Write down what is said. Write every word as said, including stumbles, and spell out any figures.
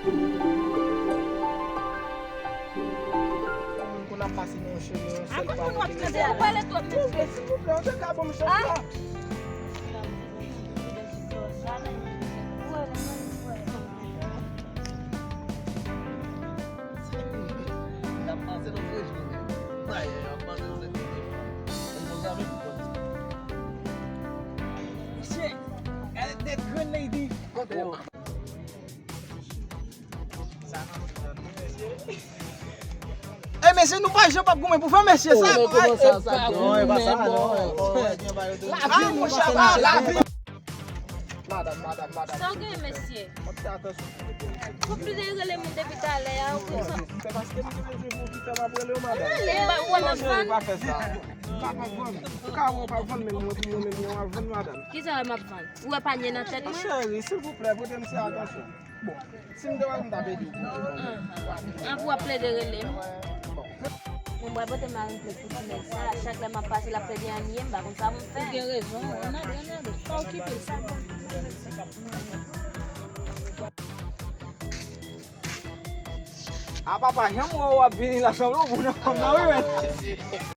Moun konn ap pase nan yon chemen yon sèl pa. Ou pale twòp, mesye. Silvouplè, silvouplè, ou te ka ban m chans la. Mesye, gade de grenn lady. E mesye, nou pa janm ap goumen pou fè mesye sa. Non, e pa sa, sa. Non, e pa sa, non. Ah, monchè, pa lavi. Madanm, madanm, madanm. Sa w gen, mesye? Fò plis de rele moun depi talè a, ou konn sa. Se paske m te bezwen pou ki fè m ap rele w, madanm. Rele m, ou wè m ap vann? Pa fè sa. Ou ka pa vann. Ou ka wè w pa vann, men mwen, pou mwen, men mwen, w ap vann, madanm. Kisa wè m ap vann? Ou wè panye nan tèt mwen? Cheri, silvouplè, pote m se atansyon. Bon, si m te wè m t ap ede w pou mwen. An pou w ap plede rele m. Mwen, m pral pote m al yon plèt pou ti nèg sa. Chak lè m ap pase, l ap plede anniye m, m pa konn sa pou m fè. Ou gen rezon, ann ale, ann ale. Pa okipe l, sa bon. A papa, janm wè w ap vini la, sanble w bon nan fanm nan, wi, men.